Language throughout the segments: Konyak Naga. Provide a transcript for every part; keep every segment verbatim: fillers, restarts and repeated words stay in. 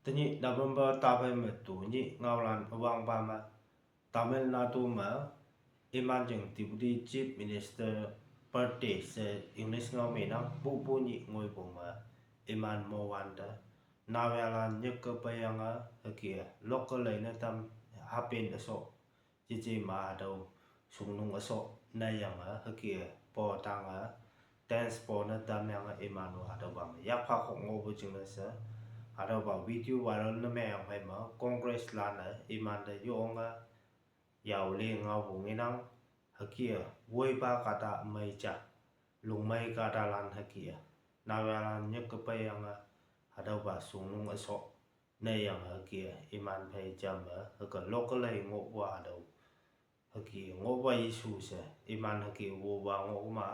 Tenyih November taphei me tu nyih ngaolan üwangpa me Tamil Nadu me iman jing Deputy Chief Minister birthday she English ngao me nang pupu nyih ngoipu me iman mowante naoyhalan nyükke peiyange hüke local lei ne tam happen üsho jeje ma hatüo shungnung üsho neyange hüke po tange dance po ne tamyange iman-o hatüopa me yakpha khok ngohpu jingne she, hatüopa video viral ne mengyang phei me Congress lan-e imante yonge yao le ngaopu ngenang, hüke woipa kahta mei ja, lungmei kahtalan hüke naoyhalan nyükke peiyange hatüopa shungnung üsho neyange hüke iman phei jamme hüke local lei ngohpu hatüo hüke ngohpa issue she iman hüke wowa ngohma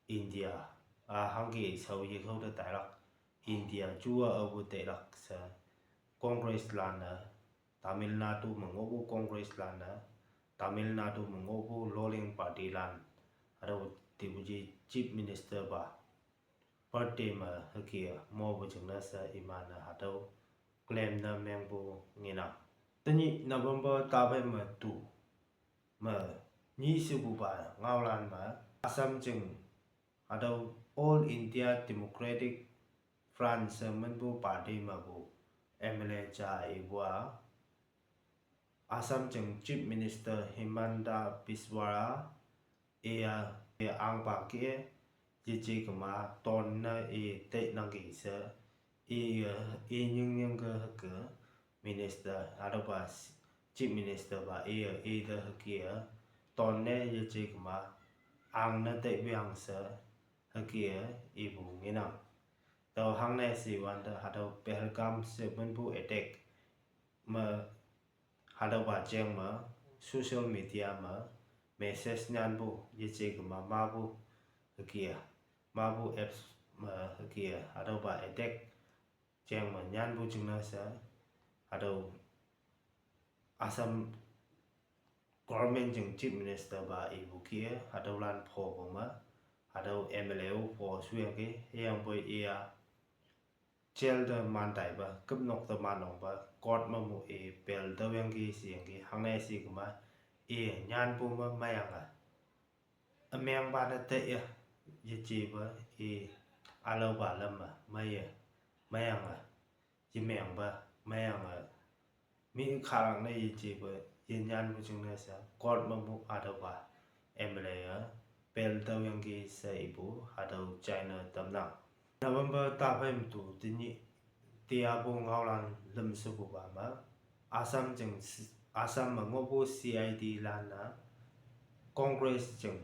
India a hangke shao yekhao te tailak, India ju-a apu tailak she Congress lan-e, Tamil Nadu me ngohpu Congress lan-e, Tamil Nadu me ngohpu ruling party lan hatüo Deputy Chief Minister pa birthday me hüke mopu jingne she iman-e hatüo claim ne mengpu ngenang. Tenyih November taphei me tu me nyih shepupa ngaolan me Assam jing hatüo All India Democratic Front she minpu party mepu M L A ja ipu-a Assam jing Chief Minister Himanta Biswa a, iya, iya angpa ke, yeje kema ton ne i teinangki she, i, i nyingnyingke hüke minister, hatüopa Chief Minister pa iye ite hüke ton ne yeje kema ang ne teipeang she hüke ipu ngenang. Tüo hangne she wante hatüo Pahalgam she minpu attack me hatüopa jeng me social media me message nyanpu yeje kema mapu hüke, mapu apps me hüke hatüopa attack jeng me nyanpu jingne she hatüo Assam government jing Chief Minister pa ipu ke hatüolan phopu me hatüo M L A-o pho shuyangki, hüyangpoi iya jail te man taipa, küpnok te man ongpa, court mepu i bail tüoyangki sheyangki, hangne she kema i nyanpu me meiyange ümengpa ne teiye, yejepa i ülaopa lam me meiye, meiyange yemengpa meiyange mi khalak ne yejepa yenyanpu jingne she court mepu hatüopa M L A-e bail tüoyangki she ipu hatüo china tamnang. November taphei me tu tenyih teapu ngaolan lüm shepupa me Assam jing, Assam me ngohpu C I D lan-e Congress jing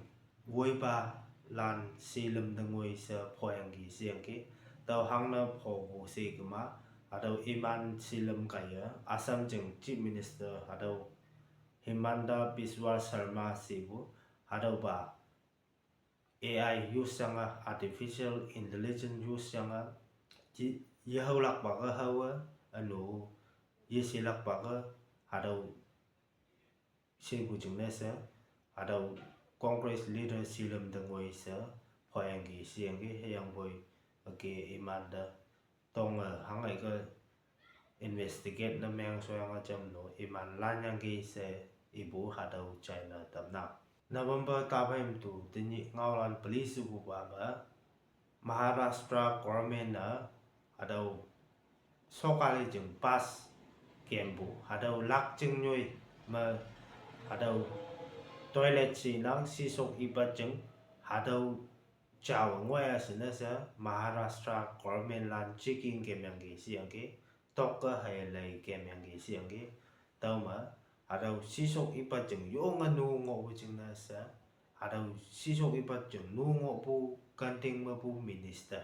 woipalan shilüm te ngoi she phoyangki sheyangki, tüo hangne phopu she kema hatüo iman shilüm kaiye Assam jing Chief Minister hatüo Himanta Biswa Sarma shepu hatüopa A I use yange, artificial intelligence use yange, ji, yehaolakpa ke haowe, üno, yeshelakpa ke, hatüo shepu jingne she, hatüo Congress leader shilüm te ngoi she phoyangki sheyangki, hüyangpoi hüke imante tonge hangai ke investigate ne meng shoyange jamno iman lanyangki she ipu hatüo china tamnang. November taphei me tu tenyih ngaolan peli shepupa me Maharashtra government-e hatüo sokali jing bus kempu hatüo lak jing nyoi me hatüo toilet she nang shishok ipat jing hatüo jao ngoiya shine she Maharashtra government lan checking kemyangki sheyangki, tokke hei lei kemyangki sheyangki. Tüome hatüo shishok ipat jing yonge nu ngohpu jingne she, hatüo shishok ipat jing nu ngohpu kanting mepu minister,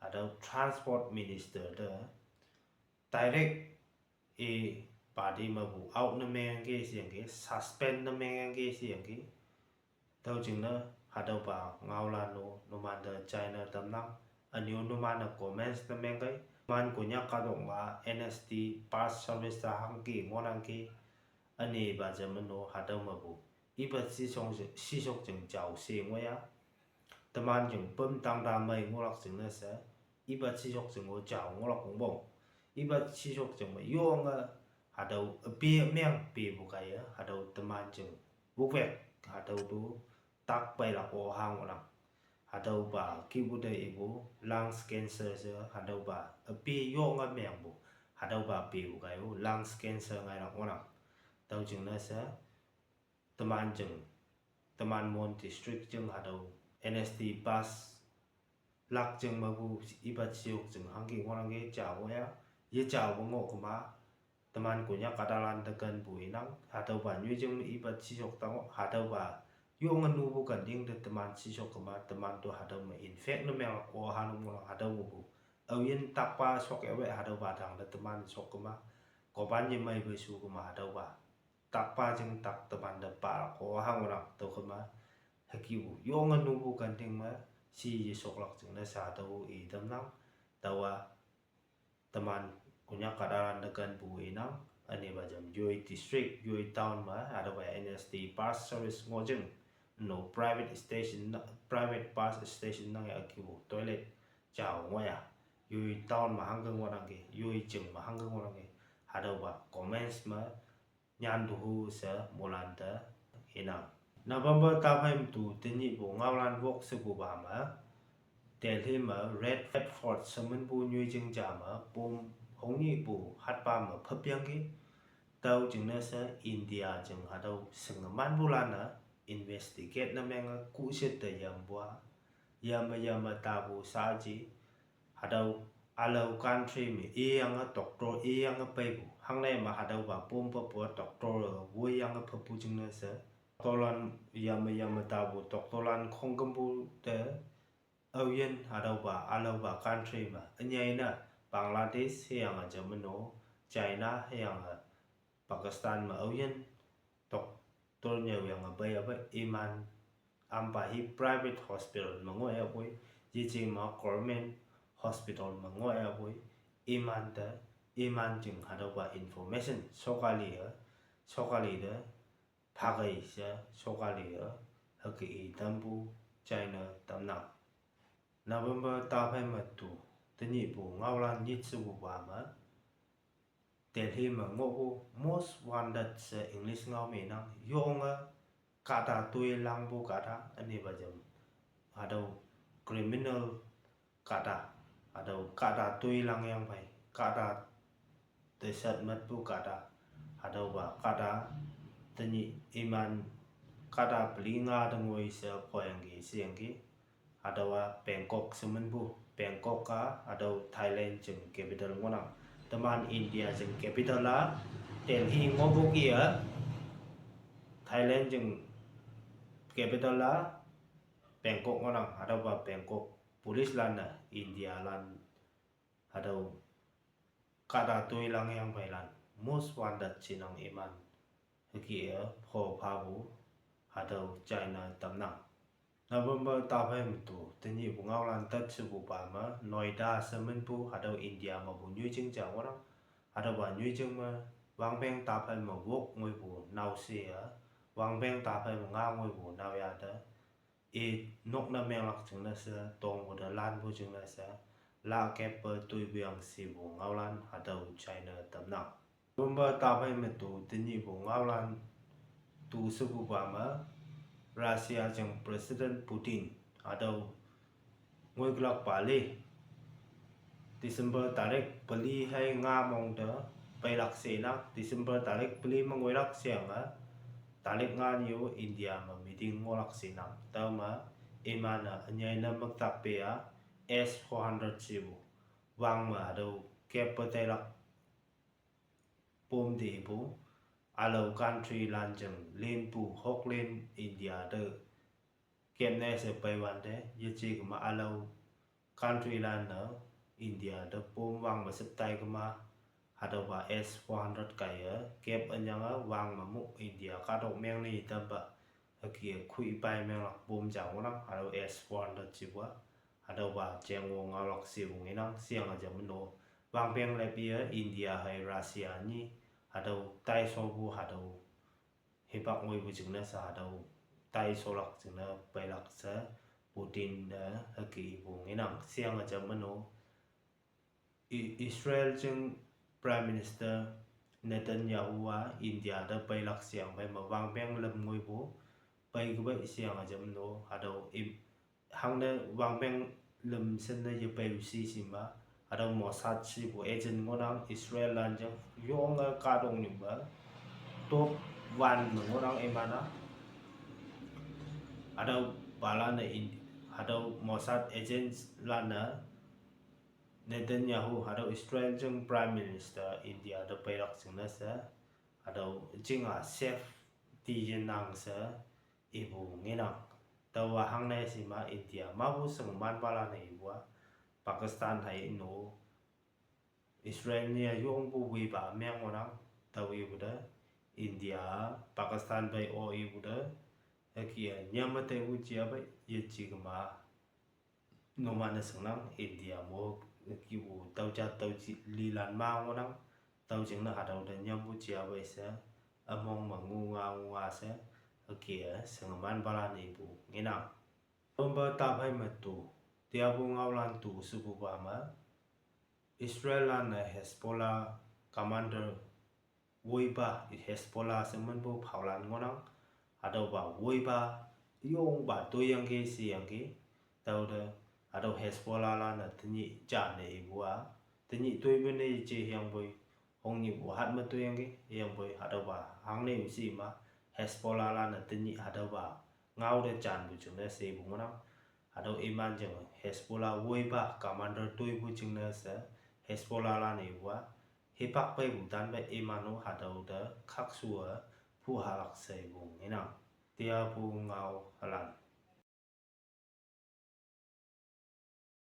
hatüo transport minister te direct i party mepu out ne mengyangki sheyangki, suspend ne mengyangki sheyangki. Tüo jingne hatüopa ngaolan-o numante china tamnang. Ünyu numan-e comments ne mengkei. Man Konyak kahtok ma N S T pass service ta hangki ngohnangki. Ünepa jam no hatüo mepu ipa shishok, shishok jing jao she ngoiya. Teman jing püm tangta mei ngohlak jingne she ipa shishok jing-o jao ngohlak ongpong. ipa shishok jing me yonge, hatüo üpe meng pepu kaiye, hatüo teman jing wukpek, hatüo to takpeilak o hangohnang. Hatüopa kipu te ipu lungs cancer she, hatüopa üpe yonge mengpu, hatüopa pepu kaiye lungs cancer ngailak ngohnang. Tüo jingne she, teman jing, teman Mon district jing hatüo N S D pass lak jing mepu ipa shiyok jing hangke ngohnangke ja oya, ye ja ngoh kema, teman Konyak kahtalan te kenpu inang, hatüopa nyoijing me ipa shishok ta ngoh, hatüopa yonge nupu kenting te teman shishok kema, teman to hatüo me infect ne menglak o hangohnang, hatüo mepu aoyin takpa shok ewe hatüopa tangte teman shok kema, kopan yemeipe shu kema hatüopa takpa jing tak teman te palak o hangohnang. Tüo kema, hükepu yonge nupu kenting me shi yeshoklak jingne she hatüo i tamnang. Taowa teman Konyak kahtalan te kenpu inang, ünepa jam Yoi district, Yoi town me hatüopa N S D bus service ngoh jing, no private station, private bus station nang ya hükepu toilet jao ngohya. Yoi town me hangke ngohnangke, Yoi jing me hangke ngohnangke, hatüopa comments me nyanpu she moilan te inang. November taphei me tu tenyihpu ngaolan wok shepupa me, Delhi me Red Fort she minpu nyoijing ja me bomb hongnyihpu hatpa me phüpyangki. Tüo jingne she India jing hatüo shingemanpulan-e investigate ne menge kuhshe te yampu-a, yame yame tapu saji, hatüo ülao country me iyange doctor iyange peipu, hangne me hatüopa bomb phüpu doctor woiyange phüpu jingne she, doctorlan yame yame tapu doctorlan khongkümpu te aoyin hatüopa ülaopa country me ünyei ne Bangladesh hüyange jamno, China hüyange Pakistan me aoyin doctor nyüoyange peiyape iman ampa hi private hospital me ngohyapoi, yeje me government hospital me ngohyapoi, imante, iman jing hatüopa information sokali-e, sokali te phakei she sokali-e hüke i tampu china tamnang. November taphei me tu tenyihpu ngaolan nyit shepupa me, Delhi me ngohpu most wanted she English ngao me nang, yonge kahta toi langpu kahta, ünepa jam hatüo criminal kahta, hatüo kahta toi langyang phei, kahta te shat metpu kahta, hatüopa kahta tenyih iman kahta peli nga te ngoi she phoyangki sheyangki. Hatüowa Bangkok she minpu, Bangkok-a hatüo Thailand jing capital ngohnang. Teman India jing capital-a Delhi ngohpu kih-a, Thailand jing capital-a Bangkok ngohnang. Hatüopa Bangkok policelan-e Indialan hatüo kahta toi langyang pheilan most wanted shinang iman hüke-e pho phapu hatüo china tamnang. November taphei me tu tenyihpu ngaolan tat shepupa me, Noida she minpu hatüo India mepu nyoijing ja ngohnang. Hatüopa nyoijing me wangpeng taphei me wok ngoipu naoshe-a, wangpeng taphei me nga ngoipu naoyha te i nok ne menglak jingne she tongpu te lanpu jingne she, la keppe toipuyang shepu ngaolan hatüo china tamnang. November taphei me tu tenyihpu ngaolan tu shepupa me, Russia jing President Putin hatüo ngoikülak pali December tarik peli hei nga mong te peilak shenang, December tarik peli me ngoilak sheyange, tarik nga nyi-o India me meeting ngohlak shenang. Tüome iman-e ünyei ne müktak pe-a S four hundred shepu wang me hatüo keppe teilak bomb te ipu, ülao countrylan jing linpu hoklan India te kepne she peiwante, yeje kema ülao countrylan-e India te bomb wang me sheptai kema, hatüopa S four hundred kaiye kep ünyange wang me mu India kahtok meng ne tampa, hüke khoi pai menglak bomb ja ngohnang, hatüo S four hundred shepu-a. Hatüopa jengwong ngaolak shepu ngenang sheyange ja meno. Wangpeng lep ye India hei Russia nyi hatüo taishopu hatüo hipak ngoipu jingne she hatüo taisholak jingne peilak she Putin-e hüke ipu ngenang sheyange ja meno. I-, Israel jing Prime Minister Netanyahu a India te peilak sheang phei me wangpeng lüm ngoipu pei kepei sheang a jamno, hatüo i, hangne wangpeng lüm shinne yepeipu shi shima, hatüo Mossad shipu agent ngohnang Israel lan jang yonge kahtoknyu me top one me ngohnang iman-a. Hatüopalan-e in, hatüo Mossad agent lan-e Netanyahu hatüo Israel jing Prime Minister India te peilak jingne she, hatüo jing-a safety yenang she ipu ngenang. Taowa hangne shima India mapu shengemanpalan-e ipu-a, Pakistan hei no Israel ni-a yongpu wipa meng ngohnang, taowe ipu te India Pakistan pei o ipu te, hüke-a nyam me teipu jia pei yeji kema numan-e shingnang India mo, hükepu tüo ja tüo ji lilan ma ngohnang, tüo jingne hatüo te nyampu jia pei she, ümong me ngunga ngunga she, hüke-a shengemanpalan-e ipu ngenang. November taphei me tu, tiapu ngaolan tu shepupa me, Israel lan-e Hezbollah commander woipa, Hezbollah she minpu phaolan ngohnang, hatüopa woipa yongpa toiyangki sheyangki, tüote, hatüo Hezbollah lan-e tenyih jane ipu-a, tenyih toipu ne yeje hüyangpoi, hongnyihpu hat me toiyangki hüyangpoi, hatüopa hangne-u shima, Hezbollah lan-e tenyih hatüopa ngao te janpu jingne shepu ngohnang, hatüo iman jing Hezbollah woipa commander toipu jingne she, Hezbollah lan-e ipu-a, hipak peipu tan pei iman-o hatüo te khakshu-e phuhalak she ipu ngenang. Tiapu ngao halan.